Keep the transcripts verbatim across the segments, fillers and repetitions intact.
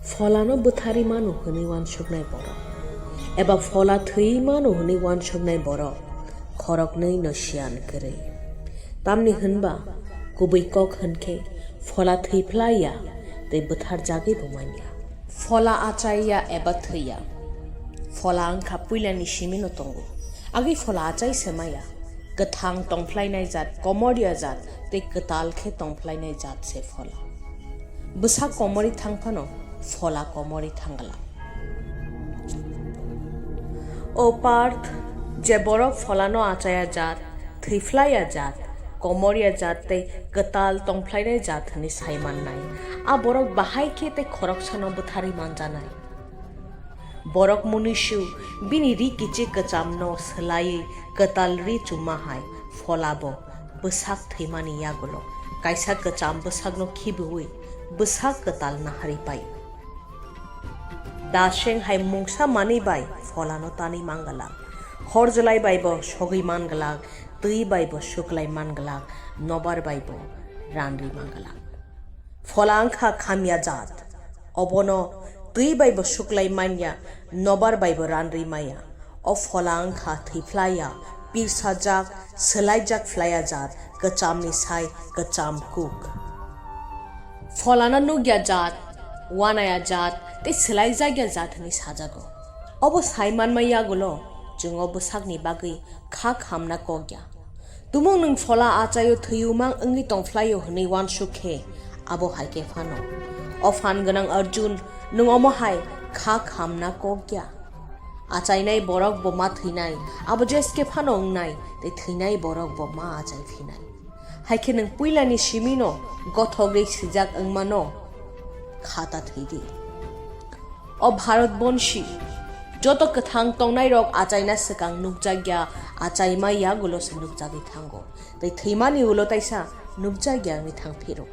Pholano bwtharwi mano hwnwi uansuknai borok, eba phola thwiwi mano hwnwi uansuknai borok khoroknwi no siyan kwrwi. Tamni hwnba kubui kok hwnkhe phola thwi phlai ya tei bwtharjagwi bo man ya. Phola achai ya eba thwi ya. Phola wngkha puilani simi no tongo. Agwi phola achai se maya. Kwthang tongphlainai jat, komorya jat tei kwtal khe tongphlainai jat se phola. Bwsak komorwi thang phano phola komorwi thang glak. O Parth, je borok pholano achaya jat, thwiphlaiya jat, komorya jat tei kwtal tongphlainai jat hwnwi sai mannai, a borok bahai khe tei khoroksano bwtharwi manjanai. Borok munisu bini ri kichik kwchamno swlaiwi kwtal ri chuma hai pholabo bwsak thwimani yagulo kaisa kwcham bwsakno khibiui bwsak kwtal naharwi pai. Daseng hai mungsa manwi bai pholano tanwi man glak, hor jwlai bai bo sogwi man glak, twi bai bo suklai man glak, nobar bai bo ranrwi man glak. Phola wngkha khamya jat. Obono twi bai bo suklai manya, nobar bai bo ranrwi maya. O phola wngkha thwiphlaiya, pirsajak, swlaijak phlaiya jat, kwchamni sai kwcham kuk. Pholano nukya jat, uanaya jat tei swlaijakya jat hwnwi sajago. Obo sai manma yagulo chwng o bwsakni bagwi kha khamna kok ya. Tumung nwng phola achaio thwiwi mang wngwi tongphlaio hwnwi uansuk khe abo hai khe phano. O phan gwnang Arjun, nwng omo hai kha khamna kok ya. Achainai borok bo ma thwinai, abo jeske phano wngnai, tei thwinai borok bo ma achai phinai. Hai khe nwng puilani simino gothogwi swijak wngmano kha ta thwi di. O Bharat bonsi, joto kwthang tongnairok achaina swkang nukjakya, achaima yagulo se nukjagwi thango. Tei thwimani ulo taisa nukjakya wngwi thang phiro.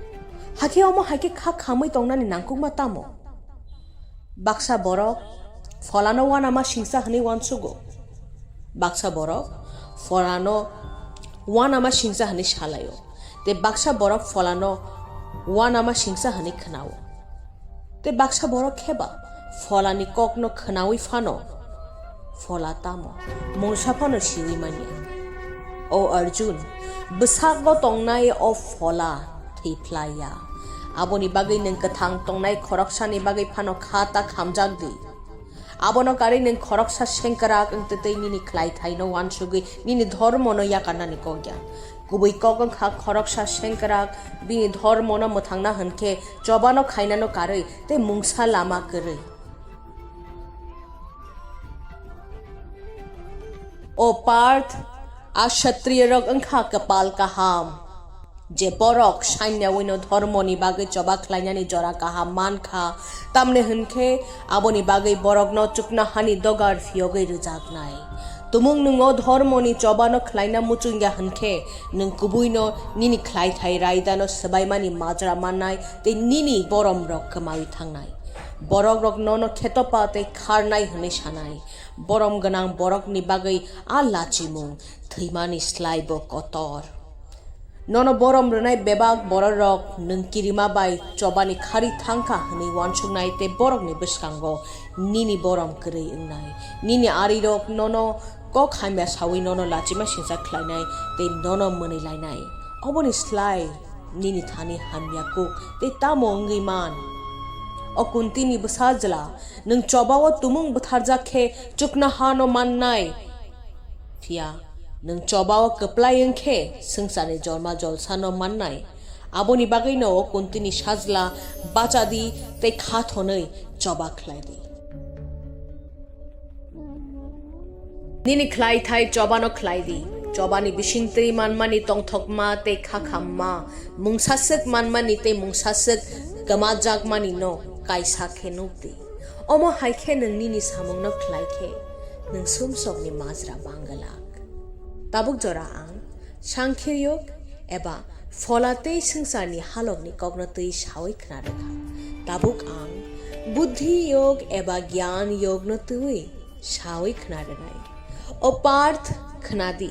Hakhe omo hai khe kha khamwi tongnani nangkukma tamo? Baksa borok pholano uanama singsa hwnwi uansugo. Baksa borok pholano uanama singsa hwnwi salaio. Tei baksa borok pholano uanama singsa hwnwi khwnao. Tei baksa borok khe ba pholani kokno khwnaui phano phola tamo mungsa phano siui manya. O Arjun, bwsakgo tongnai o phola thwi phlai ya. Aboni bagwi nwng kwthang tongnai khoroksani bagwi phano kha ta khamjak di. Abono karwi nwng khoroksa sengkrak wng twtwi nini khlaithaino uansugwi nini dhormono yakarnani kok ya. Kubui kok wngkha khoroksa sengkrak bini dhormono mwthangna hwnkhe chobano khainano karwi tei mungsa lama kwrwi. O Parth, a kshatriyarok wngkha kwpal kaham. Je borok sainyawino dhormoni bagwi choba khlainani jora kaham man kha, tamni hwn khe aboni bagwi borokno chuknohani dogar phiyogwi rwjaknai. Tumung nwng o dhormoni chobano khlaina muchung ya hwn khe, nwng kubuino nini khlaithai raidano swbaimani majra mannai tei nini boromrok kwmaui thangnai. Borokrok nono khetopa tei kharnai hwnwi sanai. Borom gwnang borokni bagwi a lachimung thwimani slai bo kotor. Nono borom rwnai bebak bororok nwng kirima bai chobani khari thangkha hwnwi uansuknai tei borokni bwskango nini borom kwrwi wngnai. Nini arirok nono kok hamya saui nono lachima singcha khlainai tei nono mwnwi lainai. Oboni slai nini thani hamya kuk tei tamo wngwi man? O Kuntini bwsajla, nwng chobao tumung bwtharjak khe chuknohano mannai. Phiya nwng chobao kwplai wng khe swngcharni jolma jolsano mannai. Aboni bagwino o Kuntini sajla bacha di tei kha thonwi choba khlai di. Nini khlaithai chobano khlai di. Chobani bisingtwi manmani tongthokma tei khakhamma, mungsaswk manmani tei mungsaswk kwmajakmani no kaisa khe nuk di. Omo hai khe nwng nini samungno khlai khe, nwng sumsokni majra bang glak. Tabuk jora ang Sankhya Yog eba phola tei swngcharni halokni kokno twi saui khna rwkha. Tabuk ang Buddhi Yog eba Gyan Yogno twiwi saui khna rwnai. O Parth, khna di.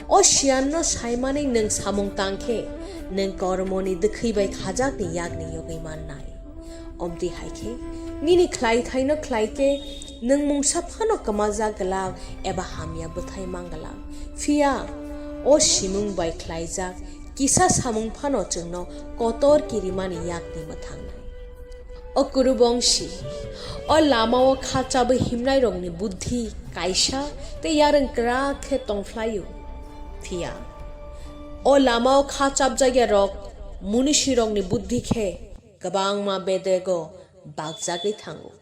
O siyanno saimani nwng samung tang khe, nwng kormoni dwkhwi bai khajakni yakni yogwi mannai. Omtwi hai khe nini khlaithaino khlai khe nwng mungsa phano kwmajak glak eba hamya bwthai man glak. Phiya o simung bai khlaijak kisa samung phano chwngno kotor kirimani yakni mwthangnai. O Kurubongsi, o lamao kha chabwi himnairokni buddhi kaisa tei yarwng kwrak khe tongphlaio. Phiya o lamao kha chapjakya rok munisirokni buddhi khe kwbangma bedego bakjagwi thango.